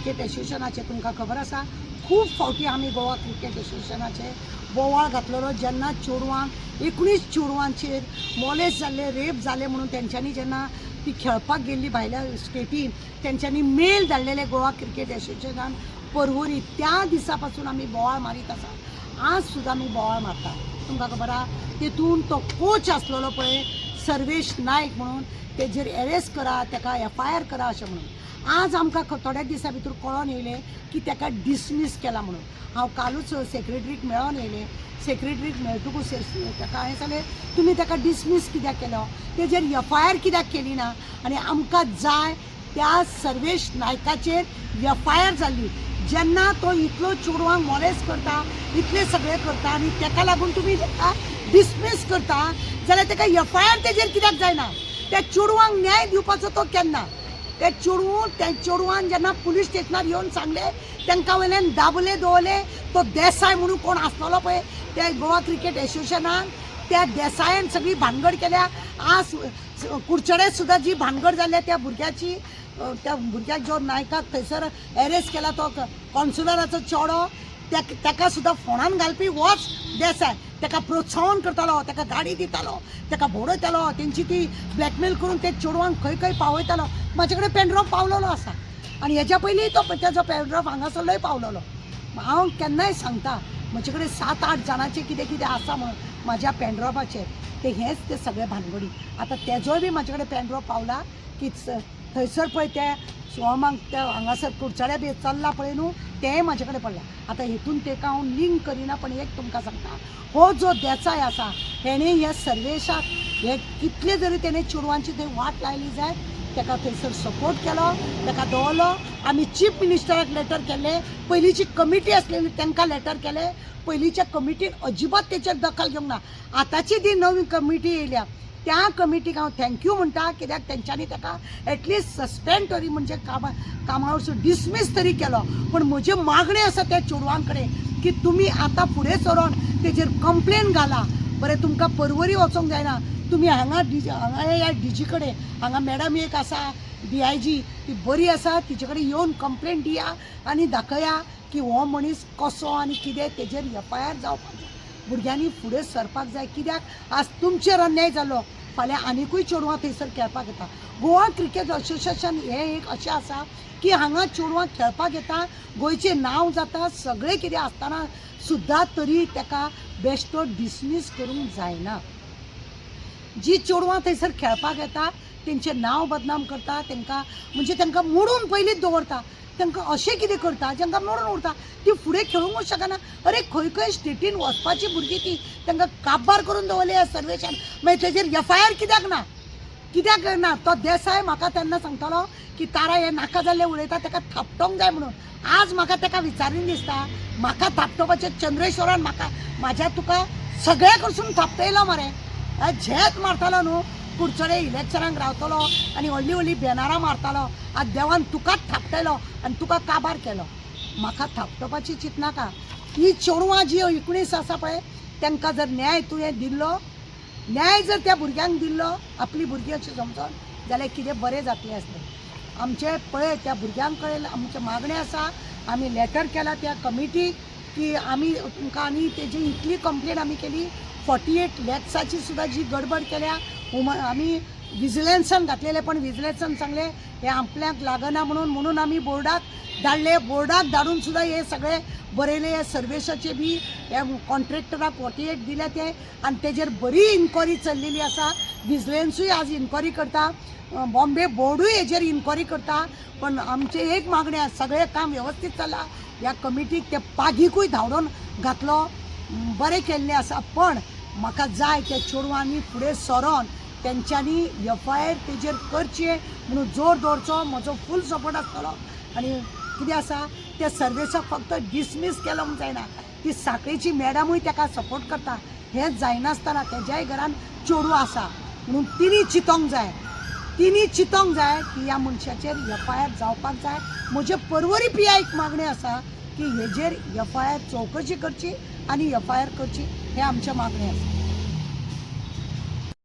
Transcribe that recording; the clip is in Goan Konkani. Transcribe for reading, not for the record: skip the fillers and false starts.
क्रिकेट एसोसिएशनाचे तुमकां खबर आसा, खूब फावटी आमी गोवा क्रिकेट एसोसिएशनाचे बोवाळ घातलेलो. जेन्ना चेडवांक, 19 चेडवांचेर मोलेस जाल्ले, रेप जाले म्हणून तेंच्यांनी जेन्ना ती खेळपाक गेल्ली भायल्या स्टेटीन, तेंच्यांनी मेल धाडलेले गोवा क्रिकेट एसोसिएशनान परवरी, त्या दिसा पासून आमी बोवाळ मारीत आसा. आज सुद्दां आमी बोवाळ मारता. तुमकां खबर आहा, तेतून तो कोच आसलेलो पळय, सर्वेश नायक म्हणून, तेजेर एरेस्ट करा, ताका एफआयआर करा अशें म्हणून. आज आमकां थोड्या दिसां भितर कळोन येयलें की ताका डिसमीस केला म्हणून. हांव कालूच सेक्रेटरीक मेळोन येयलें. सेक्रेटरीक मेळटकूच ताका हांवें सांगलें, तुमी ताका डिसमीस कित्याक केलो? तेजेर एफआयआर कित्याक केली ना? आनी आमकां जाय त्या सर्वेश नायकाचेर एफआयआर जाल्ली. जेन्ना तो इतलो चेडवांक मोलेस करता, इतलें सगळें करता आनी ताका लागून तुमी ताका डिसमीस करता जाल्यार ताका एफआयआर तेजेर कित्याक जायना? त्या चेडवांक न्याय दिवपाचो तो केन्ना? ते चेडूं, त्या चेडवान जेन्ना पुलीस स्टेशनार येवन सांगलें, तांकां वयल्यान दाबले दवरले. तो देसाय म्हणून कोण आसलेलो पळय त्या गोवा क्रिकेट एसोसिएशनान, त्या देसायान सगळी भानगड केल्या. आज कुडचडे सुद्दां जी भानगड जाल्या त्या भुरग्याची, त्या भुरग्याक जो नायकाक थंयसर एरेस्ट केला, तो कॉन्सुलराचो चेडो, ताका सुद्दां फोणान घालपी होच देसाय. ताका प्रोत्साहन करतालो, ताका गाडी दितालो, ताका भोंवडयतालो, तेंची ती ब्लॅकमेल करून ते चेडवांक खंय खंय पावयतालो. म्हाजे कडेन पेनड्रॉप पावलेलो आसा आनी हेज्या पयलीं तो तेजो पेनड्रॉप हांगासरलोय पावलेलो. हांव केन्नाय सांगता, म्हजे कडेन 7-8 जाणांचें कितें कितें आसा म्हणून म्हाज्या पेनड्रॉपाचेर. ते हेच ते सगळे भानगडी. आतां तेजोय बी म्हाजे कडेन पेनड्रॉप पावला की थंयसर पळय त्या सोमाक त्या हांगासर कुडचड्या बी चल्ला पळय न्हू, तेंय म्हाजे कडेन पडलां. आतां हेतून तेका हांव लिंक करिना, पण एक तुमकां सांगता, हो जो देसाय आसा, हेणें ह्या सर्वेशाक हे कितले जरी तेणें चेडवांची थंय वाट लायली जायत, ताका थंयसर सपोर्ट केलो, ताका दवरलो. आमी चीफ मिनिस्टराक लेटर केल्ले, पयलींची कमिटी आसलेली तांकां लेटर केले. पयलींच्या कमिटीन अजिबात तेचेर दखल घेवंक ना. आतांची जी नवी कमिटी येयल्या, त्या कमिटीक हांव thank you म्हणटा, कित्याक तेंच्यांनी ताका एटलिस्ट सस्पेंड तरी, म्हणजे कामा वरसून डिसमीस तरी केलो. पण म्हजी मागणी आसा त्या चेडवां कडेन की तुमी आतां फुडें सरोन तेजेर कंप्लेन घाला. बरें, तुमकां परवरी वचोंक जायना, तुमी हांगा डीजी, हांगा ह्या डीजी कडेन, हांगा मॅडम एक आसा डीआयजी, ती बरी आसा, तिचे कडेन येवन कंप्लेन दिया आनी दाखया की हो मनीस कसो आनी कितें. तेजेर एफआयआर जावपाक जाय. भुरग्यांनी फुडें सरपाक जाय, कित्याक आज तुमचेर अन्याय जालो, फाल्यां आनिकूय चेडवां थंयसर खेळपाक येता. गोवा क्रिकेट एसोसिएशन हें एक अशें आसा की हांगा चेडवां खेळपाक येता, गोंयचें नांव जाता, सगळें कितें आसतना सुद्दां तरी ताका बेश्टो डिसमीस करूंक जायना. जी चेडवां थंयसर खेळपाक येता, तेंचें नांव बदनाम करता. तांकां म्हणजे तांकां मोडून पयलींच दवरता. तांकां अशें कितें करता, जांकां मोडून उरता, ती फुडें खेळूंकच शकना. अरे, खंय खंय स्टेटीन वचपाची भुरगीं ती, तांकां काबार करून दवरली ह्या सर्वेशान. मागीर तेजेर एफआयआर कित्याक ना? कित्याक ना? तो देसाय म्हाका तेन्ना सांगतालो की तारा हे नाका जाल्लें उलयता, ताका थापटोंक जाय म्हणून. आज म्हाका ताका विचारीन दिसता, म्हाका थापटोवपाचें चंद्रेश्वरान म्हाका म्हाज्या तुका सगळ्या कडसून थापटयलो मरे. झेत मारतालो न्हू, कुडचडे इलेक्शनाक रावतलो आनी व्हडली व्हडली बॅनरां मारतालो. आज देवान तुकाच थापटयलो आनी तुका काबार केलो. म्हाका थापटोवपाची चिंतनाका. ही चेडवां जी 19 आसा पळय, तांकां जर न्याय तुवें दिल्लो, न्याय जर त्या भुरग्यांक दिल्लो, आपली भुरगीं अशें समजोन जाल्यार कितें बरें जातलें आसलें आमचें. पळय, त्या भुरग्यां कडेन आमचें मागणें आसा. आमी लेटर केला त्या कमिटीक की आमी तुमकां, आनी तेजी इतली कंप्लेन आमी केली. 48 लॅक्साची सुद्दां जी गडबड केल्या, आमी विजिलन्सान घातलेले, पण विजिलन्सान सांगलें हे आपल्याक लागना म्हणून. म्हणून आमी बोर्डाक धाडले. बोर्डाक धाडून सुद्दां हे सगळे बरयले. हे सर्वेशाचे बी हे कॉन्ट्रॅक्टराक 48 दिल्या ते आनी तेजेर बरी इन्क्वायरी चल्लेली आसा. विजिलन्सूय आज इन्क्वायरी करता, बॉम्बे बोर्डूय हेजेर इन्क्वायरी करता. पण आमचें एक मागणें आसा, सगळें काम वेवस्थीत चल्लां, ह्या कमिटीक ते पागीकूय धांवडोवन घातलो, बरें केल्लें आसा. पण म्हाका जाय त्या चेडवांनी फुडें सरोन तेंच्यांनी एफआयआर तेजेर करचें म्हणून जोर दवरचो. म्हजो फूल सपोर्ट आसतलो. आनी कितें आसा, त्या सर्वेसाक फक्त डिसमीस केलो म्हूण जायना. ती साखळेची मॅडमूय ताका सपोर्ट करता, हें जायनासतना तेज्याय घरान चेडूं आसा म्हणून तिणी चिंतोंक जाय, तिणी चिंतोंक जाय की ह्या मनशाचेर एफआयआर जावपाक जाय. म्हजे परवरी पीआयक मागणें आसा की हेजेर एफआयआर चवकशी करची आनी एफआयआर करची, हें आमचें मागणें आसा.